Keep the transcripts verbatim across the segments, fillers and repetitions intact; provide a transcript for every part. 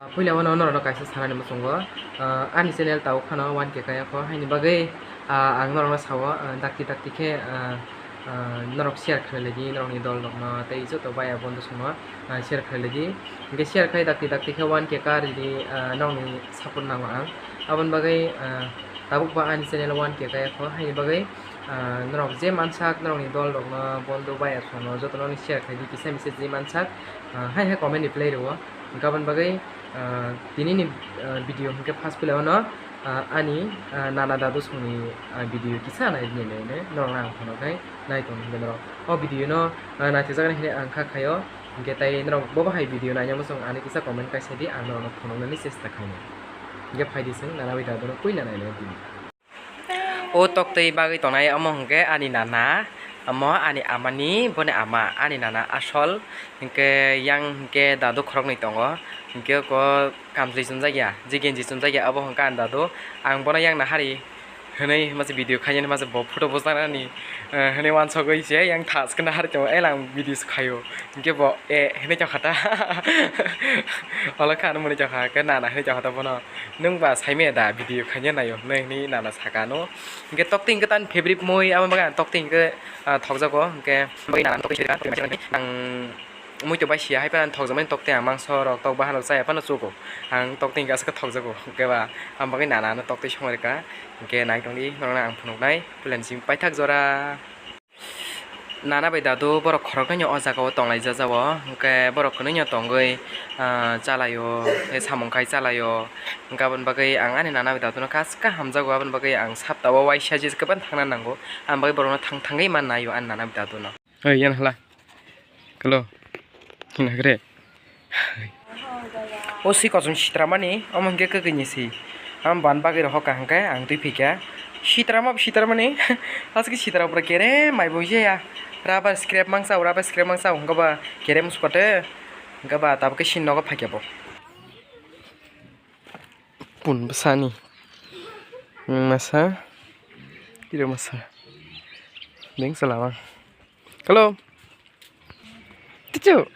Puila o norok kaisa sanani muchungo, ah, ani channel tabuk phano one K kaya kho, haini bagwi, ah, ang norokno sao, ah, dakti dakti khe, ah, ah, norok share khlai lai di, norokni dol rokno tei joto baya bondhu songno, ah, share khlai lai di. Hingke share khai dakti dakti khe one K ka ridi, ah, norokni support nango ang. Aboni bagwi, ah, tabuk bo ani channel one K kaya kho, haini bagwi, ah, norok je mansak norokni dol rokno bondhu baya songno jotono share khai di, kisa misa je mansak, ah, hai hai comment reply rwo. Hingke aboni bagwi, ah, tinini, ah, video hingke first pila ono, ah, ani, ah, nana dadu songni, ah, video kisa nai nai nai nai norok ang phano khai nai tong hingke norok o video no, ah, naithokjaknai hinwi ang kha khaio. Hingke tai norok bo bahai video naina muchung ani kisa comment kaisa di, ang norokno phunuknani chesta khainai. Hingke phaidi chwng nana bai dadu no puila nai nai video. O toktwi bagwi tongnai omo hwnkhe ani nana, omo ani amani, boni ama, ani nana asol hwnkhe yang hwnkhe dadu khoroknwi tongo, hwnkhe oko kamchwlwi chumjakya, je genji chumjakya obo hwnkhe ani dadu, ang bono yang nahari hwnwi masa video khainani masa bo photo bwchangnani, eh, hwnwi wansugwi se yang thas khe nahari tongo, elang video se khaio, hwnkhe bo eh hwnwi tongkha ta, olo khe ano mwnwi tongkha, khe nana hwnwi tongkha ta bono. Nwng ba saimaya da video khaina naio hwnwi hwnwi nana saka ano. Hwnkhe toktwi hwnkhe tani favorite mui, aboni bagwi ang toktwi hwnkhe, ah, thokjago. Hwnkhe bagwi nana toktwi sirika, toktwi maichwlwi ang muitu bai siya hai phano thokjakmani toktwi ang mangso rok tok bahan rok chaya phano chugo. Ang toktwi hwnkhe aswk thokjago. Hwnkhe ba ang bagwi nana ano toktwi songwi rwkha. Hwnkhe nai tongdi norokno ang phunuknai puilani simi paithak jora. Nana bai dadu borok khoroknwi no o jaga o tonglaijak jabo, hwnkhe borok kwnwi no tongwi, ah, chalaio, tei samung khai chalaio, hwnkhe aboni bagwi ang ani nana bai dadu no kha swkang hamjago, aboni bagwi ang sapta o uaisa jesa kwbang thangna nango, aboni bagwi borok no thang thangwi ma naio ani nana bai dadu no. Oi, yan hala. Kalo. Hinagre. O si kosom sitramani, omo hwnkhe kwkwi ni si. Ang ban bagwi rw hoka hwnkhe ang twi phikha. Sitrama bo sitramani, aswk sitra pura kere mai bo ya. Rubber scrap mangsa, rubber scrap mangsa hwnkhe ba kere musukote. Hwnkhe ba tabuk khe sin nogo phaikha bo. Pun bwsani. Masa. Kira masa. Beng salama. Hello. Tichu.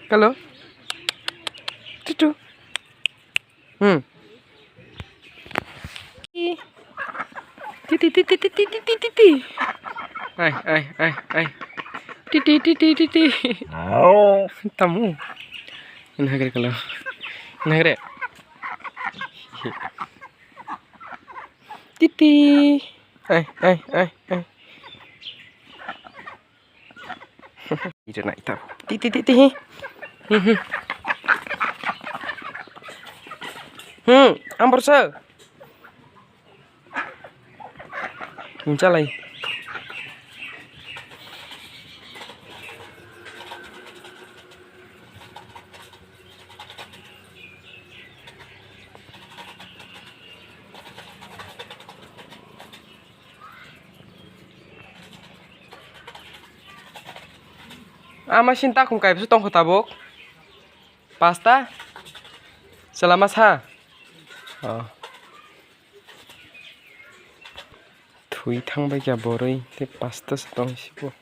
Hello. Tichu. Hmm. Titi, titi, titi, titi, titi. Ai, ai, ai, ai. Titi, titi, titi. Tamu. Nagre kalo. Nagre. Titi. Ai, ai, ai, ai. Ira na ita. Ti, ti, ti, ti. Hmm, hmm. Hmm, ampor sa. Inchalai. Ama sin takhum kaibaso tongkha tabuk. Pasta. Chwla masa. Oh. Thwi thangbai kha borwi tei pasta se tong sibo.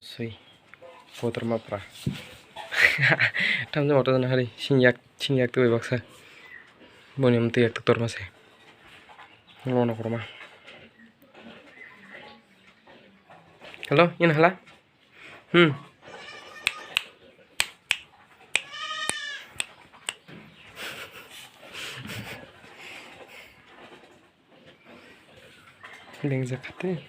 Swi. Kotorma pra. Thamjak motor jana hari. Sing yak, sing yak twi baksa. Boni amtwi yak torma se. Lono korma. Hello, yen hala? Hmm. Lengjak kha tei.